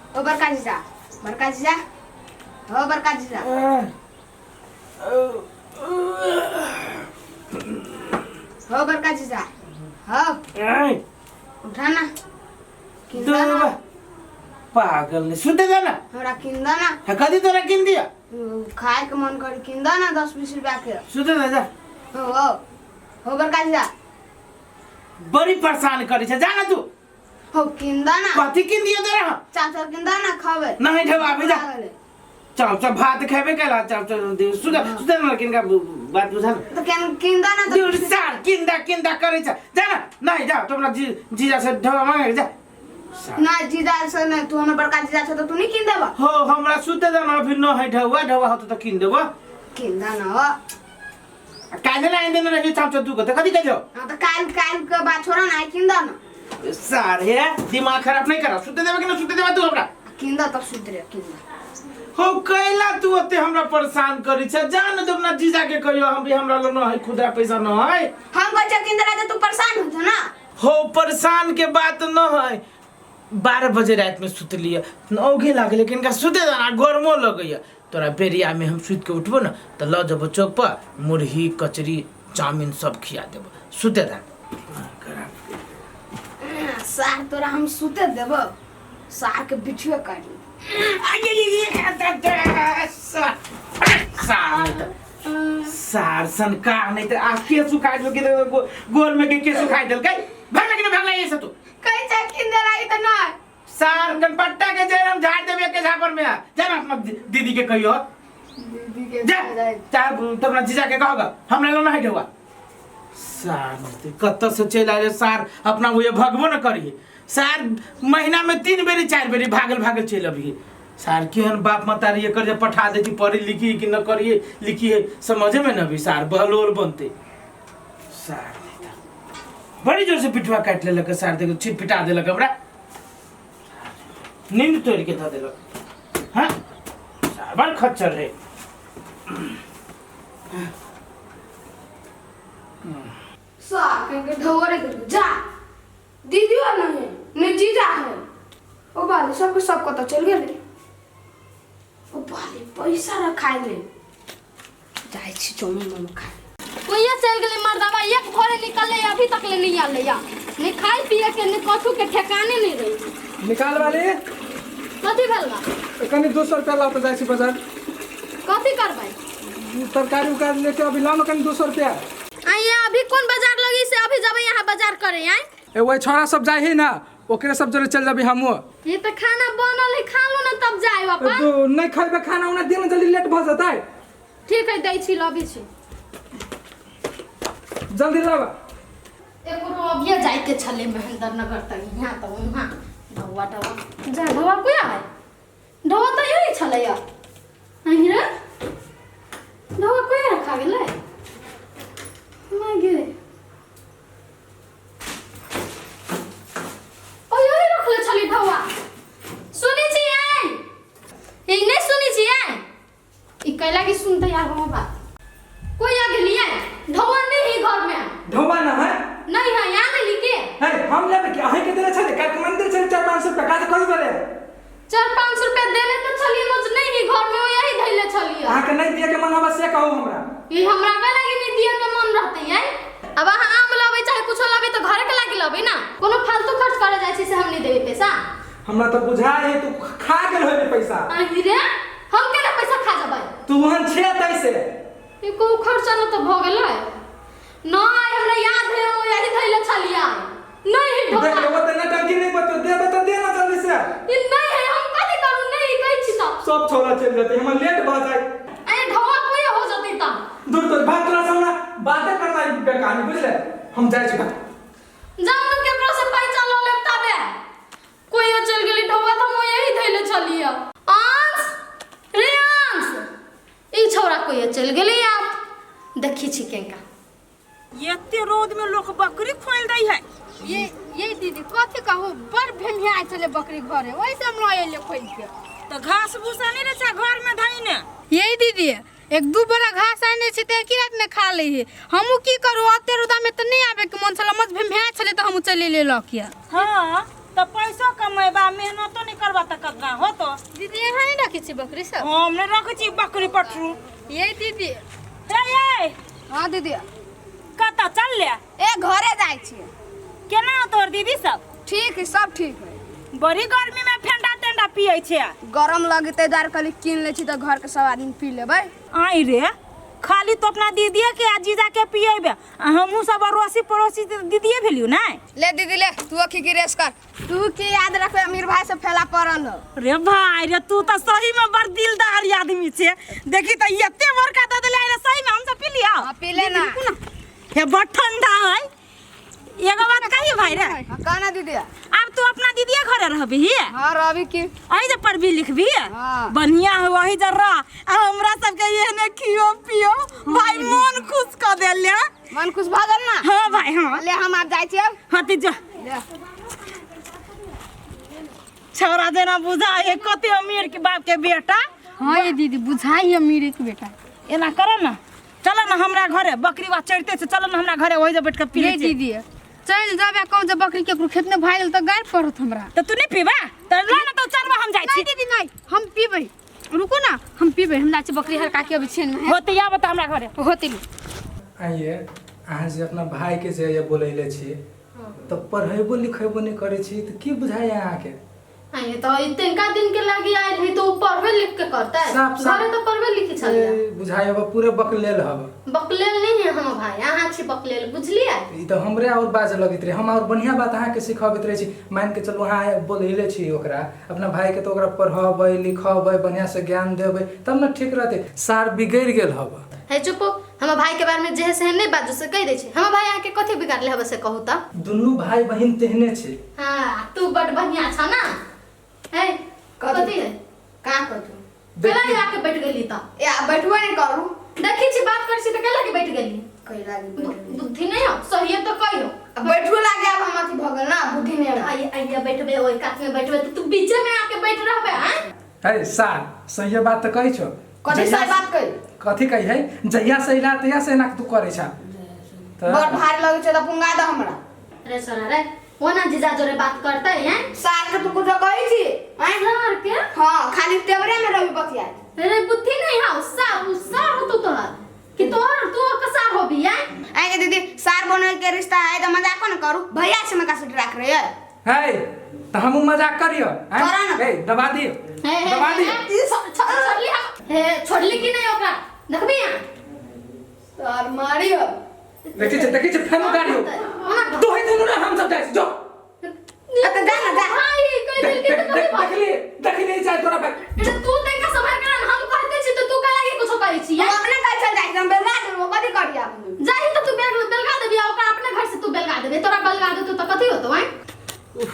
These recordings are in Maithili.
ओ बड़का जीजा, बड़का जीजा, हो बड़का जीजा। हो बड़का जीजा, हो उठा ना, किंदा ना। पागल ने सुते जा ना। हमरा किंदा ना। हाँ, कदी तोरा किन दिया? खाए के मन कर, किंदा ना 10-20 रुपया के। सुते जा जा। हो हो हो बड़का जीजा। बड़ी परेशान करी छे, जा ना तू। हो किंदा ना। कथी किन दिया तोरा? चाचा किंदा ना खावे। नहीं ढेवा अभी जा। चाव चाव भात खेबे कैला चाव चाव दे सुधा सुधा ना किनका बात बुझल। तो केन किंदा ना। तो सार किंदा किंदा करे छ, जा ना। नहीं जा तो अपना जीजा से ढेवा मांगे जा। ना जीजा से नहीं, तू हमर बड़का जीजा छ तो तू नहीं किन देबा। हो हमरा सुते जा ना, फिर न है ढेवा ढेवा हो तो किन देबा। किंदा ना हो। काहे ना आइन देने रही चाव चाव तू को तो कथी कहियो? हां तो काल काल के बात छोड़ा ना, किंदा ना। सार हे दिमाग खराब नहीं करा, सुते देबा कि ना सुते देबा तू हमरा? किंदा तब सुधरे किंदा। हो कैला तू ओते हमरा परेशान करी छ, जान दो अपना जीजा के कहियो हम भी हमरा लो न है खुदरा पैसा न है। हम कहै छ किंदा तो तू परेशान हो छ ना। हो परेशान के बात न है, 12 बजे रात में सुतलिए औघे लागल, लेकिन का सुते ना गर्मो लगैया। तोरा बेरिया में हम सुत के उठबो ना तो ल जबो चौक पर मुरही कचरी चाउमीन सब खिया देबो, सुते दा। सार तोरा हम सुते देबो, सार के बिछुए काट। सार सन का नहीं तो आ के सुखा देलकै तो गोल में के सुखा देलकै। भागला कि ना भागला ये से तू? कहीं जा किंदर आई तो ना। सार कनपट्टा के जड़ हम झाड़ देबे के झापर में। जा ना अपना दीदी के कहियो। दीदी के जा चाहे तो अपना जीजा के कहोगा हमरा लो ना हटेवा। सार कत से चल आए सार अपना वो भगबो न करिए। सार महीना में 3 बेरी 4 बेरी भागल भागल चल अभी। सार केहन बाप मतारी एकर जे पठा दे छी पढ़ी लिखी कि न करिए लिखिए समझे में न भी सार बहलोल बनते। सार बड़ी जोर से पिटुआ काट लेलक सार, देखो छिट पिटा देलक हमरा, नींद तोड़ के धऽ देलक। हाँ सार बड़ खच्चर है। सार के ढोरे के जा दीदी और नहीं नहीं जीजा है। ओ बाले सबके सब कत चल गेले। ओ बाले पैसा रखाय ले जाय छी चाउमीन मोमो खाय। कोइया चल गेले मर्दावा, एक भोरे निकलले अभी तक ले नहीं आले या, नहीं खाए पिए के नहीं कथू के ठिकाने नहीं रही। निकाल वाली कथी भेल बा? कनी 200 रुपया लाओ तो जाय छी बाजार। कथी करबै? तरकारी उरकारी लेके अभी लाओ ना कनी 200 रुपया। आइया अभी कौन बाजार लगी से अभी जबै यहाँ बाजार करे आइ? ए वही छोरा सब जाय ही ना, ओकरे सब जरे चल जाबी हमहु। ये तो खाना बनल है, खा लू ना तब जाय बापा। तो नहीं खइबे खाना उना दिन जल्दी लेट भ जतै। ठीक है दै छी लबी छी, जल्दी लावा। एकरो अभिये जाय के छले महेंद्र नगर तक, यहाँ तो वहाँ ढौवा ढौवा जा ढौवा कोया है? ढौवा तो यही छले या अहीं रे ढौवा कोया रखा गेलै माय गे। ओ यही रखले छली ढौवा। सुनै छी आइ? ई नहीं सुनै छी आइ? ई कैला की सुनते यार हमर बात। कोई आ गेलिए ढौवा नहीं है घर में। ढौवा ना है? नहीं है, यहाँ नहीं लिखे। है हम लेबे कि अहीं के देले छले? काल के मंदिर छले 4-500 रुपया का कहि देले? 4-500 रुपया देले तो छलिए मुझ नहीं है घर में, यही धइले छलिए। अहाँ के नहीं दिए के मन हवा से कहू हमरा। ई हमरा के लागी नहीं दिए के मन रहते है। अब अहाँ आम लाबै चाहे कुछो लाबै तो घरे के लागी लाबै ना, कोनो फालतू खर्च करे जाय छी से हम नहीं देबे पैसा। हमरा तो बुझाय है तू खा गेल होबे पैसा। अहीं रे हम केना पैसा खा जबै? तू वहन छे तैसे। ई को खर्चा न तो भ गेलै। नहीं हमरा याद है हम यही धइले छलिए। नहीं है ढोका। देख लेबो त नटंकी नहीं बतो, देबे त दे ना जल्दी से। ई नहीं है हम कथी करू, नहीं कहै छी त सब छोरा चल जते, हमरा लेट भ जाय। अरे ढोका कोई हो जते त दूर तो भाग तोरा से हमरा बातें करना ई बेकार है, बुझले? हम जाय छी। जाऊ न केकरो से पैसा ल लेब तबे। कोई चल गेली ढोका त हम यही धइले छलिए। अंश रे अंश ई छौरा कोई चल गेली आप देखी छी केंका। एते रौद में लोग बकरी खोल दै है। ये दीदी कथी कहू, बड़ भेमिया छले बकरी घरे, ओहि से हम लऽ एलियै खोलि के। तो घास भूसा नहीं रहे छै घर में धइने। ये दीदी एक दू बोरा घास आने छी तऽ एक रात में खा लै है। हमहूँ की करू, ओते रौदा में तऽ नहीं आबे के मन छल, मत भेमिया छले तऽ हमहूँ चलि एलियै लऽ के। हाँ तो पैसो कमेबा मेहनतो नहीं करबा तऽ कतना होत। रखै छी बकरी सब? हम नहि रखै छी बकरी पठरू। ये दीदी। रे ये। हाँ दीदी। कतऽ चल ले? ए घरे जाइ छियै। केना हो तोहर दीदी सब? ठीक है, सब ठीक है। बड़ी गर्मी में ठंडा ठंडा पियै छै। गरम लगतै दुआरे कहली कीन लै छी तऽ घरके सब आदमी पी लेबै। आई रे, खाली तो अपना दीदीए के आ जीजा के पियेबे, आ हमहूँ सब अड़ोसी पड़ोसी तऽ दीदीए भेलियौ ने। ले दीदी ले, तू अखी की रेस कर। तू की याद रखबे, अमीर भाई से फैला पड़ल हो। रे भाई रे, तू तऽ सही में बड़ दिलदार आदमी छे। देखी तऽ एते बड़का दऽ देले रे, सही में हम सब पी लिया। हाँ, पी ले ना। हे बड़ ठंडा है। एगो बात कही भाई रे? हाँ, कहना दीदी। अब तू अपना दीदीए घरे रहबही? हाँ रहबी की। अही जे पढ़बी लिखबी? हाँ। बढ़िया हो, वही जे रह। आ हमरा सबके एहने खियो पियो भाई, मन खुश कऽ देले। मन खुश भऽ गेल ना? हाँ भाई हाँ। ले हम आब जाइ छी अब। हाँ ती जो। ले। छौड़ा जेना बुझाइ है कते अमीर के बाप के बेटा। हाँ ये दीदी, बुझाइ अमीर के बेटा। एना कर ना, चल ना हमरा घरे, बकरी बा चढ़ते छै, चल ना हमरा घरे, ओहि जे बैठ के पी ये लै छी। दीदी चल जाबे, कहूँ जे बकरी केकरो खेत में भागल तऽ गारि पड़त हमरा। तऽ तू नहि पीबा तऽ ला ना, तऽ चलबा हम जाइ नहीं छी। दीदी नहीं, हम पीबै, रुकू ना, हम पीबै। हम जाइ छी बकरी हरका के अबै छियन में। होते आब तऽ हमरा घरे होते नहीं। आइए अहाँ जे अपना भाइके जे ये बोलैले छी तऽ पढ़ेबो लिखेबो नहि करै छी तऽ की बुझाइए अहाँके? आइए तो इतनका दिन के लागी आयल है तो उ पढ़बे लिख के करता है। साफ साफ। घरे तो पढ़बे लिखे छलिया। ए, बुझाइ हब पूरे बकलेल हब। बकलेल नहीं है हम भाई, अहाँ छी बकलेल, बुझलियै? ई तऽ हमरे और बाजे लगैत रहे, हम और बढ़िया बात अहाँके सिखबैत रहै छी। मान के चलू अहाँ बोलैले छी ओकरा अपना भाइके तऽ ओकरा पढ़बै लिखबै बढ़िया से ज्ञान देबै तब ने ठीक रहतै। सार बिगड़ि गेल हब। हे चुप, हमर भाई के बारे में जे है से नहीं बाजू से कहि दै छै। हमर भाई अहाँके कथी बिगाड़ले हब से कहू तऽ? दुनू भाई बहिन तेहने छै। हाँ तू बड बढ़िया छ ना। हे कथी है? का कथी? केला आके बैठ गेली तऽ? ए बैठबो नहीं करू। देखी छी बात करै छी तऽ केला के बैठ गेली? कैला के बैठ गेली? बुद्धि नहीं हो, सहिए तो कहियो। अब बैठो लागे अब हम अथी भऽ गेल ना, बुद्धि नहीं हो। आइए आइए बैठबे, ओइ कात में बैठबे तऽ तू बीचे में आके बैठ रहबे। हैं है सार सही बात तऽ कहै छौ। कथी सही बात कही? कथी कही है? जहिया से अइला तहिया से एना तू करै छा। तऽ बड़ भारी लगै छै तऽ पुंगा दे हमरा। अरे सोना रे, ओना जीजा जोरे बात करते हैं। सार के तू कुछो कहै छी? हैं? सार के? हाँ, खाली तेवरे में रही बतिया। अरे बुद्धि नहीं है, सार उ सार हो तू तोहर कि तोहर तू ओकर सार होबी हैं? आइ दीदी, सार बनै के रिश्ता है तऽ मजाक न करू। भैया से मका से डराक रहे है। है तऽ हमहूँ मजाक करियो। हैं? करा ना। ए दबा दियो, हे हे दबा दियो। छोड़ली हम, हे छोड़ली कि नहीं ओकरा देखबी यहाँ? सार मारियो। देखै छै, देखै छै फेनो गाड़ी हो। ओना तू ही दुनू ना हम सब जाइ छी, जो। तऽ जा ना जा। भाई कहि देख देलकै देख तऽ देख कथी भऽ देखली देखली चाहे तोरा भाई। अरे तू तनिका सम्हार के ना, हम कहते छी तऽ तू काहे लागी कुछो कहै छी? हम अपने घर चल जाइ छी, हम बेलगा देबो, कथी करिया? जाही तऽ तू बेलगा देबी आ ओकरा अपने घर से तू बेलगा देबी, तोरा बेलगा देतौ तऽ कथी होतौ? हैं उफ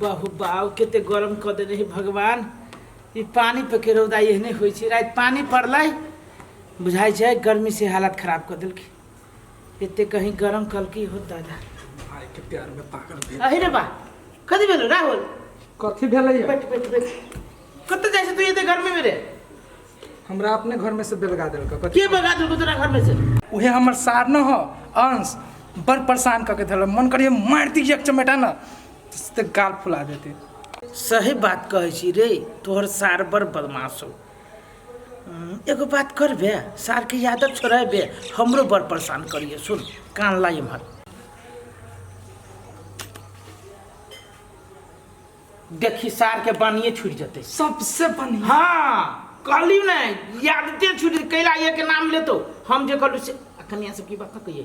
बहु बाउ कते गरम कऽ देने है भगवान। ई पानी पे के रौदा एहने होइ छै। राति पानी पड़लै, बुझाइ छै गर्मी से हालत खराब कऽ देलकै। एते कहीं गरम कलकी हो दादा। भाई के प्यार में पागल भेल। अहि रे बा, कथी भेलो राहुल? कथी भेलै? बैठ बैठ बैठ। कतऽ जाइ छै तू एते गर्मी में रे? हमरा अपने घर में से बेलगा देलक। कथी के बेलगा देलको तोरा घर में से? उहे हमर सार न हो अंश, बड़ परेशान कऽ के धरल। मन करिए मारि दी एक चमेटा न तऽ गाल फुला देते। सही बात कहै छी रे, तोहर सार बड़ बदमाश हो। एगो बात करबे, सार के आदत छोड़ेबे, हमरो बड़ परेशान करिए। सुन कान लाई इम्हर देखी, सार के बानिए छूट जते सबसे बढ़िया। हाँ कहली ने यादते छूट कैला ये के नाम लेतो। हम जे कहलू से कनिया सब की बात न कहिए,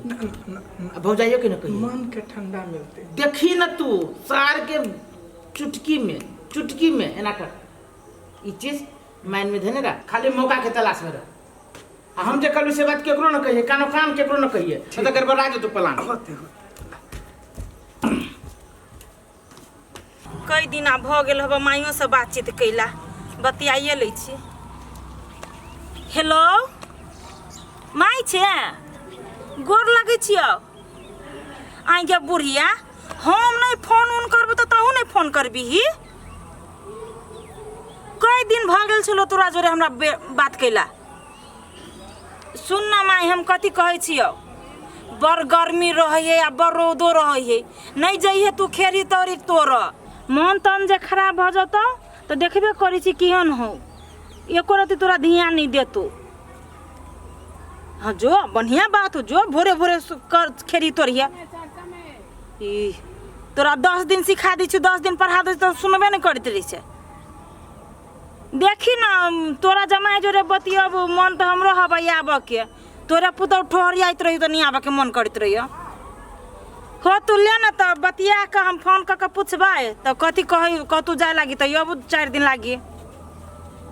भौजाइयो के न कहिए। मन के ठंडा मिलते। देखी न तू सार के चुटकी में, चुटकी में एना कर। ई चीज माइन में धेने रह, खाली मौका के तलाश में रह। आ हम जे कहलू से बात केकरो न कहिए, कानो कान केकरो न कहिए, तो गड़बड़ा जेतौ प्लान। होते होते कई दिना भऽ गेल हब माइयो से बातचीत कैला, बतियाइए लै छी। हेलो माइ छे, गोर लगै छियौ। आइ गे बुढ़िया, हम नहि फोन उन करबो तऽ तहूँ नहि फोन करबिही। कई दिन भऽ गेल छलो तोरा जोरे हमरा बात कैला। सुन ना माइ, हम कथी कहै छियौ, बड़ गर्मी रहै है आ बड़ रौदो रहै है, नहि जइहे तू खेरी तोरी तोड़, मन तन जे खराब भऽ जेतौ तऽ देखबे करै छी केहन हौ। एको रत्ती तोरा ध्यान नहीं देतो। हाँ जो बढ़िया बात हो, जो भोरे भोरे कर खेरी तोड़िए। ई तोरा 10 दिन सिखा दै छियौ, 10 दिन पढ़ा दै छियौ, तऽ सुनबे नहि करैत रहै छै। देखी ना तोरा जमाय जोरे बतियब मन तऽ हमरो हबै आबऽके, तोरा पुतहु ठोहरियाइत रही तऽ नहि आबऽके मन करैत रहैए। हो तू ले ना तऽ बतिया कऽ हम फोन कऽ के पुछबै तऽ कथी कहै, कतहु जाय लागी तऽ अबू 4 दिन लागी।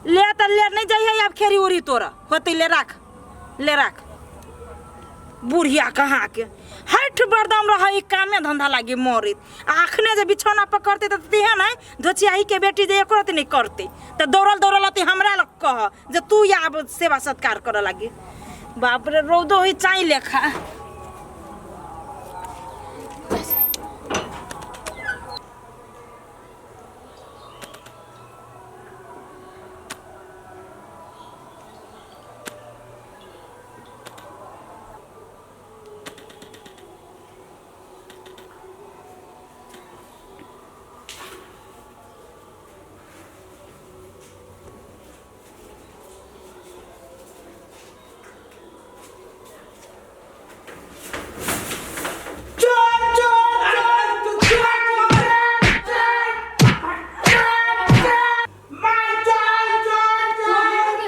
ले तऽ ले, नहीं जाइए आब खेरी उरी तोरा होतै, ले राख, ले राख। बुढ़िया कहाँ के हठ बरदम रहै, कामे धंधा लागी मरैत। आ अखने जे बिछौना पकड़तै तऽ तेहन है धोचियाही के बेटी जे एको रत्ती नहि करतै, तऽ दौड़ल दौड़ल अतै हमरा लग कह जे तू आब सेवा सत्कार करऽ लागी। बाप रे रौदो होइ चाइ लेखा।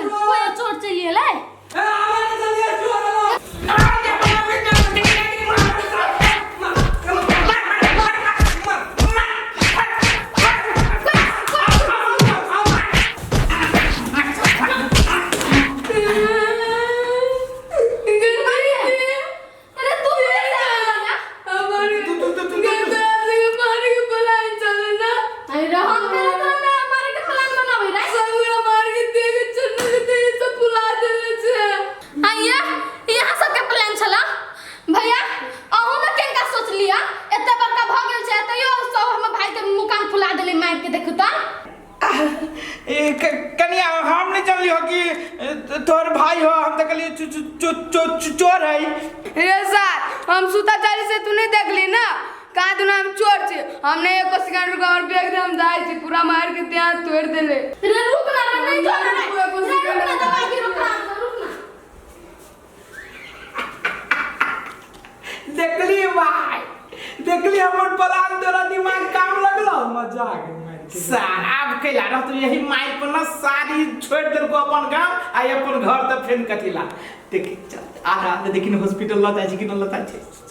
कोई चोर चलि गेलै। अरे तू कैसे आया ना? अरे हम तेरे तोरा में मारे के प्लान बनाबै रे। आइया यहाँ सबके प्लान छला भैया, अहूँ ने केनका सोच लिया, एते बड़का भऽ गेल छै तैयो सब हमर भाई के मुकान फुला देले मारि के। देखू तऽ ए कनिया हम नहीं जानली हो कि तोहर भाई हो, हम तो कहलिए चोर है। रे सर हम सुता चाली से तू नहीं देखली ना, कहा तू हम चोर छे, हमने एको सेकंड रुका और बैग दे हम जाय छी, पूरा मार के त्यां तोड़ देले। रे रुक ना रे, नहीं जो रे, एको रे रुक सेकंड ना दबाई के रुक ना, रुक ना। देखली भाई, देखली हमर प्लान तोरा दिमाग काम लगलो, मजा आ गेल मार के। सार आब कैला रहतो यही माइक पर ना सारी छोड़ देलको अपन गांव आ अपन घर, तऽ फेन कथी ला। देखी चल आ रहा, देखी न हॉस्पिटल ल जाइ छै कि न ल जाइ छै।